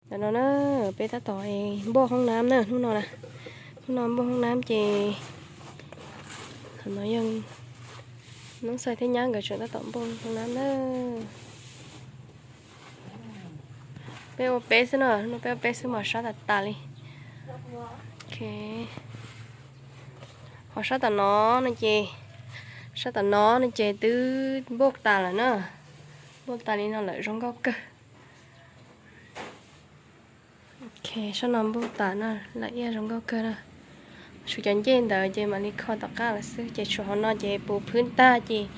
Ntawm no na, peb tab tom npauj hoob nab na hnub no na. Hnub no npauj hoob nab ces, thaum no yog Noob Xais thiab nyab nkawd tseem tab tom npauj hoob nab na. Peb ua peb xwb no, hnub no peb ua peb xwb mas sab tas tas li. Ho sab tom no no ces, sab tom no no ces twb npauj tas lawm na. Npauj tas li no lawm zoo nkauj kawg. Sab no npauj tas na, lam iaj zoo nkauj kawg na. Tshuav cov ncej ntawd ces mam li kho tom qab lawm xwb, ces tshuav hauv no ces puv phwb tag ces,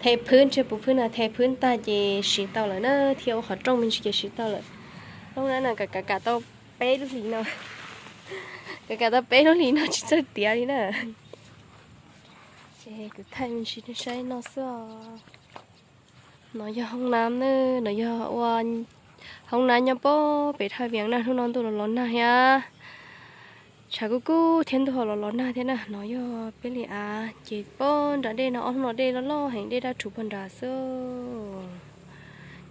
the phwb, ntshe puv phwb no, the phwb tag ces siv tau lawm na, thiab ua qhov rooj me ntsis ces siv tau lawm. Hoob nab no kam kam kam tau peb lub hlis no, kam kam tau peb lub hlis no tsis txawj tiav li na. Ces kuv thaij me ntsis nej saib no xwb os. No yog hoob nab na, no yog ua hoob nab nyob pem, pem Thaj Vias na, hnub no ntuj los los nag thiab. Tshav kub kub thiab ntuj ho los los nag thiab na. No yog peb li av ces pem nram dej no, ob hnub no dej loj loj heev, dej daj rhuv pog nrad xwb.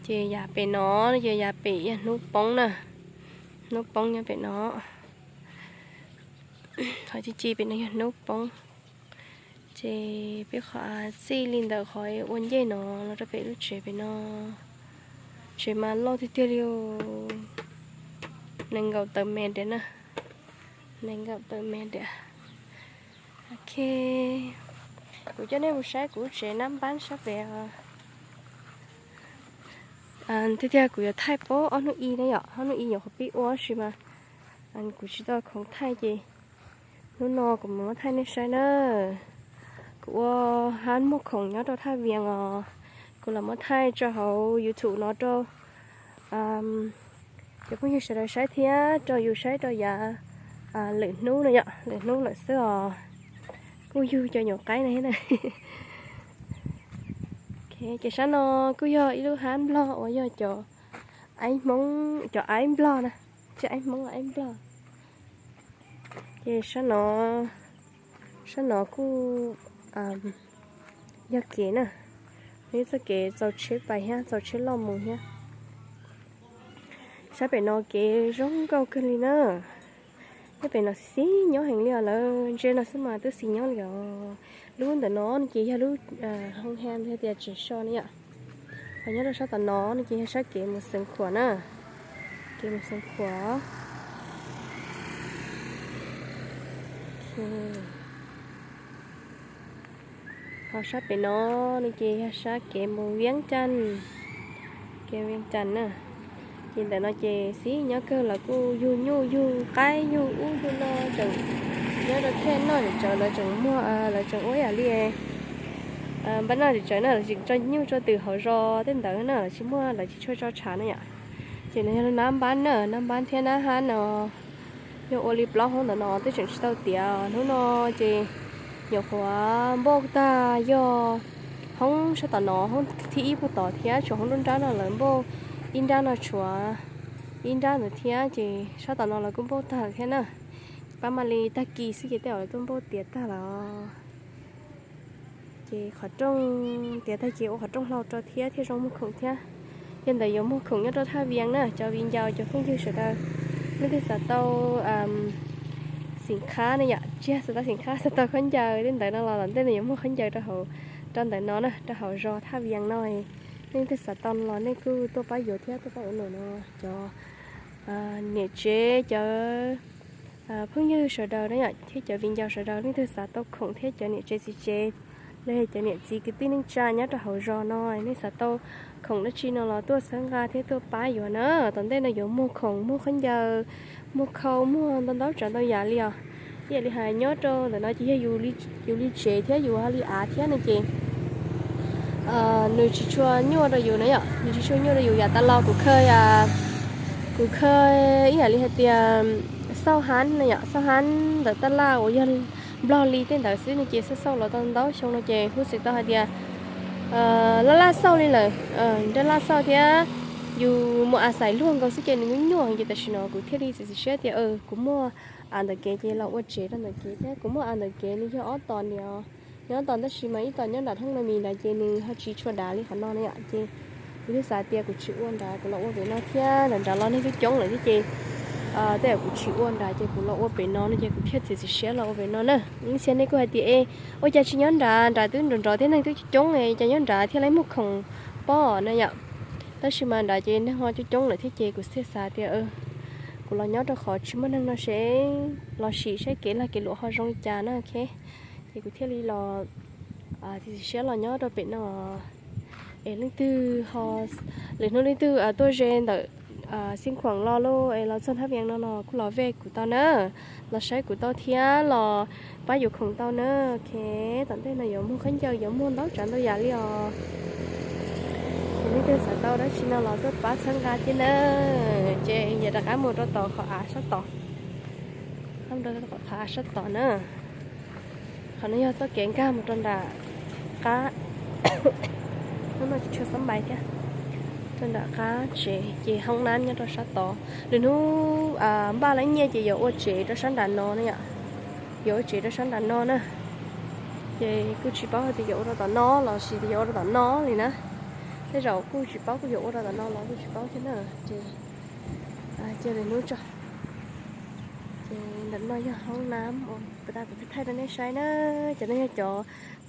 Ces yav pem no, ces yav pem yog hnub poob na, hnub poob nyob pem no. Qhov ci ci pem no yog hnub poob. Ces peb qhov av txij li ntawm qhov ua ncej no los rau pem lub tsev pem no, tsev mas loj tiag tiag li, nees nkaum tawm mev diam na, nees nkaum tawm mev diam. Ok, kuv coj nej mus saib kuv lub tsev nab npab sab pem os. Tiag tiag kuv yuav thaij pem ob hnub i na yom, ob hnub i nyuam qhuav pib ua tab sis mas kuv tsis tau khoom thaij ces hnub no kuv mam muab thaij nej saib na. Kuv ua hab muag khoom nyob rau Thaj Vias os, kuv los muab thaij rau hauv YouTube no rau cov phooj ywg sawv daws saib thiab rau yus saib rau yav lwm hnub no yom, lwm hnub lawm xwb os. Kuj yug cov nyuam qaib no thiab na. Ces sab no kuj yog ib lub hab nplog uas yog cov aib Hmoob, cov aib nplog na, tsis aib Hmoob, aib nplog. Ces sab no, sab no kuj yog kev na, yog txoj kev txaus tsheb pais thiab txaus tsheb loj mus thiab. Sab pem no kev zoo nkauj kawg li na. Nyob pem no xis nyob heev li os, lawv ntsia no xwb mas twb xis nyob li os. Lub ntawm no no ces yog lub hoo ha, yog tias tsev so ne yom. Ho nyob rau sab tom no no ces yog sab kev mus Xeev Khuam na, kev mus Xeev Khuam. Ho sab pem no no ces yog sab kev mus Viab Cas, kev Viab Cas na. Ces ntawm no ces xis nyob kawg, lawv kuj yug nyuj yug qaib yug ub yug no tseem nyob rau thej noj tseem tsawv, lawv tseem muag, lawv tseem ua ib yam li npaj noj tseem tsawv na, lawv tseem tso nyuj tso twm hauv zos tej ntawd na, lawv tsis muaj, lawv tsis tshua tso tshav na yom. Ces no yog nab npab na, nab npab thiab nab hab no yog ua li plaub hoob ntawm no twb tseem tsis tau tiav. Hnub no ces nyuam qhuav npauj tag yog hoob sab tom no, hoob thib ib puag tod thiab tshuav hoob nruab nrab no lawv npauj ib nrab no tshuav ib nrab ntawd thiab ces sab tom no lawv kuj npauj tag lawm thiab na. Pab mam li tag kis xwb ces tej zaum lawv tuaj npauj tiav tag lawm. Ces qhov rooj tiav tag ces ua qhov rooj hlau rau thiab thiaj zoo muag khoom thiab. Yog ntawd yuav muag khoom nyob rau Thaj Vias na, cov viv ncaus cov phooj ywg sawv daws, leej twg xav tau xim khab ne yom, tsis yog xav tau xim khab, xav tau khaub ncaws tej ntawd no los tom ntej no yuav muag khaub ncaws rau hauv, rau ntawm no na, rau hauv zos Thaj Vias no. Leej twg xav tau no los nej kuj tuaj pab yuav thiab tuaj pab ua num no. Cov niam tsev, cov phooj ywg sawv daws na yom, thiab cov viv ncaus sawv daws, leej twg xav tau khoom thiab cov niam tsev txiv tsev, los yog cov niam txiv kwv tij neej tsa nyob rau hauv zos no, nej xav tau khoom dab tsi no los tuaj txhawb nqa thiab tuaj pab yuav na. Tom ntej no yuav muag khoom, muag khaub ncaws, muag khau, muag ntau ntau tsav ntau yam li os. Ib yam li hais nyob rau ntawm no ces yog yus li tsev thiab yus li av thiab no ces nws tsis tshua nyuaj rau yus na yom, nws tsis tshua nyuaj rau yus. Yav tas los kuv kha, kuv kha ib yam li hais tias xauj hab na yom, xauj hab ntawm tab laj uas yog nplog li tej ntawd xwb no ces xauj xauj los tau ntau xyoo no ces kuj xav tau hais tias laj laj xauj li lawm, laj laj xauj thiab yus mus a xais luag nkaus xwb ces nws nyuaj nyuaj ces tam sim no kuv thiaj li txiav txim siab tias kuv muaj av ntawm kev ces los ua tsev rau ntawm kev thiab. Kuv muaj av ntawm kev nws yog ob tos niam, nyob tos tab sis mas ib tos nyob nram thoob no mis ntawd ces nws ho tsis tshua dav li qhov no na yom. Ces Kuv thiaj xav tias kuv tsis ua nrad, kuv los ua pem no thiab, nrad nrad los neeg coob coob lawm thiab ces tej zaum kuv tsis ua nrad ces kuv los ua pem no no ces kuv thiaj txiav txim siab los ua pem no na. Ib txhia nej kuj hais tias, e, ua cas tsis nyob nrad, nrad twb nrov nrov thiab neeg twb coob coob, cas nyob nrad thiaj li muaj khoom pob na yom. Tab sis mas nrad ces neeg ho coob coob lawm thiab ces kuv thiaj xav tias kuv los nyob rau qhov tsis muaj neeg no seb, los sim saib kev lag kev luam ho zoo li cas na, ok. Ces kuv thiaj li los txiav txim siab los nyob rau pem no. Es leej twg ho, lwm hnub leej twg tuaj ze ntawm Xeev Khuam los lauj, es los txog Thaj Vias no los kuj los vej kuv tau na, los saib kuv tau thiab los pab yuav khoom tau na, ok. Tom ntej no yuav muag khaub ncaws, yuav muag ntau tsav ntau yam li os. Ces leej twg xav tau dab tsi no los tuaj pab txhawb nqa thiab na. Ces yog rov qab mus rau tom qhov av sab tod, qhov av sab tod na. Qhov no yog txoj kev nkag mus rau nram qab, hnub no tsis tshua xob npais thiab, rau nram qab tsev ces hoob nab nyob rau sab tod. Lwm hnub npaj lawv nyiaj ces yuav ua tsev rau sab nram no na yom, yuav ua tsev rau sab nram no na. Ces kuj tsis paub hais tias yuav ua rau tom no los sis tias yuav ua rau tom no li na. Tej zaum kuj tsis paub, kuj yuav ua rau tom no los kuj tsis paub thiab na. Ces cia lwm hnub tso. Ces ntawm no yog hoob nab uas kuv thaij rau nej saib na. Cov no yog cov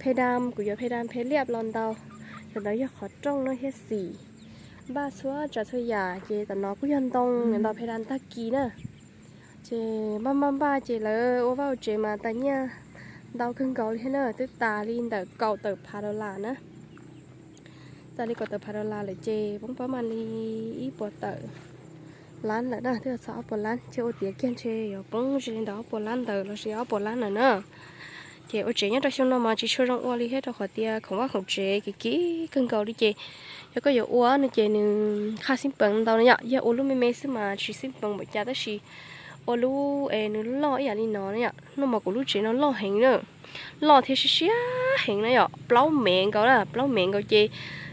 phe dam, kuv yuav phe dam phe liaj los ntau. Cov ntawd yog qhov rooj no thiab xim, npaj txhua tsav txhua yam. Ces tom no kuj yog ntoo, ntau phe dam tag kis na. Ces npaj npaj npaj ces lawv ua vaj ua tsev mas tas nyiaj ntau kawg nkaus li thiab na, twb tas li ntawm kaum tawm phav dollar na. Tas li kaum tawm phav dollar lawm ces poob pab mam li ib puas tawm lab lawm na, twb txog ob puas lab, ces ua tiav kiag ntshe yuav poob ze li ntawm ob puas lab ntawd los sis ob puas lab ntawd na. Ces ua tsev nyob rau xyoo no mas tsis tshua zoo ua li thiab rau qhov tias khoom vaj khoom tsev kim kim kawg nkaus li ces yog koj yuav ua no ces nws qha xij pees ntau na yom. Yog ua lub me me xwb mas tsis xij pees npaum cas tab sis ua lub es nws loj ib yam li no na yom. Hnub mas kuv lub tsev no loj heev na, loj thiab siab siab heev na yom, plaub mev nkaus na, plaub mev nkaus ces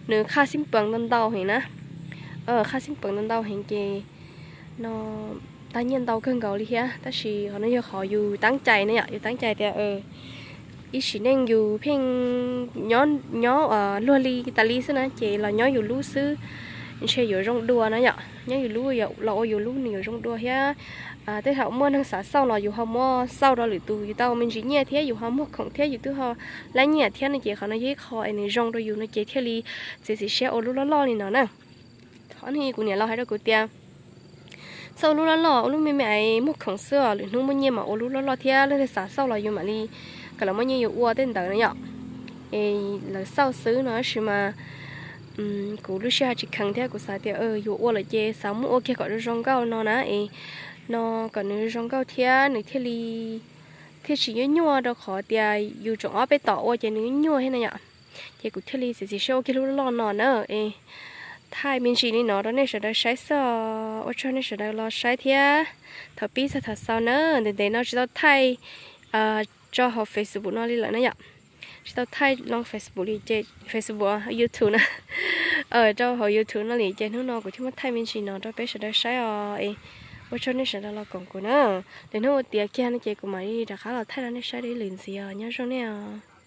nws qha xij pees ntau ntau heev na. Qha xij pees ntau ntau heev ces no tas nyiaj ntau kawg nkaus li thiab. Tab sis qhov no yog qhov yus teeb cai na yom, yus teeb cai tias ib sim neej yus pheej nyob luag li tas li xwb na ces los nyob yus lub xwb ntshe yuav zoo dua na yom. Nyob yus lub los ua yus lub nws yuav zoo dua thiab. Tej thaum muaj neeg xav xauj los yus ho muab xauj rau lwm tus, yus tau me ntsis nyiaj thiab yus ho muag khoom thiab yus twb ho lab nyiaj thiab no ces qhov no yog ib qho es nws zoo rau yus no ces thiaj li txiav txim siab ua lub loj loj li no na. Qhov no kuv niam laus hais rau kuv tias txhob ua lub loj loj, ua lub me me es muag khoom xwb os, lwm hnub muaj nyiaj mas ua lub loj loj thiab leej twg xav xauj los yus mam li kom lawv muab nyiaj yus ua tej ntawd na yom. Es lawv xauj xwb no tab sis mas kuv lub siab hais tsis kheev thiab kuv xav tias yus ua lawm ces xav muab ua kiag kom zoo zoo nkauj no na es no kom nws zoo nkauj thiab nws thiaj li thiaj tsis nyuaj nyuaj rau qhov tias yus tseem ob peb tom ua ces nws nyuaj nyuaj thiab na yom. Ces kuv thiaj li txiav txim siab ua kiag lub loj loj no na es thaij me ntsis li no rau nej sawv daws saib xwb. Ua tsaug nej sawv daws los saib thiab. Thaum pib txog thaum xaus na, ntev ntev no tsis tau thaij rau hauv Facebook no li lawm na yom. Tsis tau thaij loo Facebook li ces Facebook, YouTube na, rau hauv YouTube no li ces hnub no kuv thiaj muab thaij me ntsis no rau peb sawv daws saib os. Es ua tsaug nej sawv daws los koom kuv na. Lwm hnub ua tiav kiag no ces kuv mam li rov qab los thaij rau nej saib dua ib lwm ntxiv os. Nyob zoo nej os.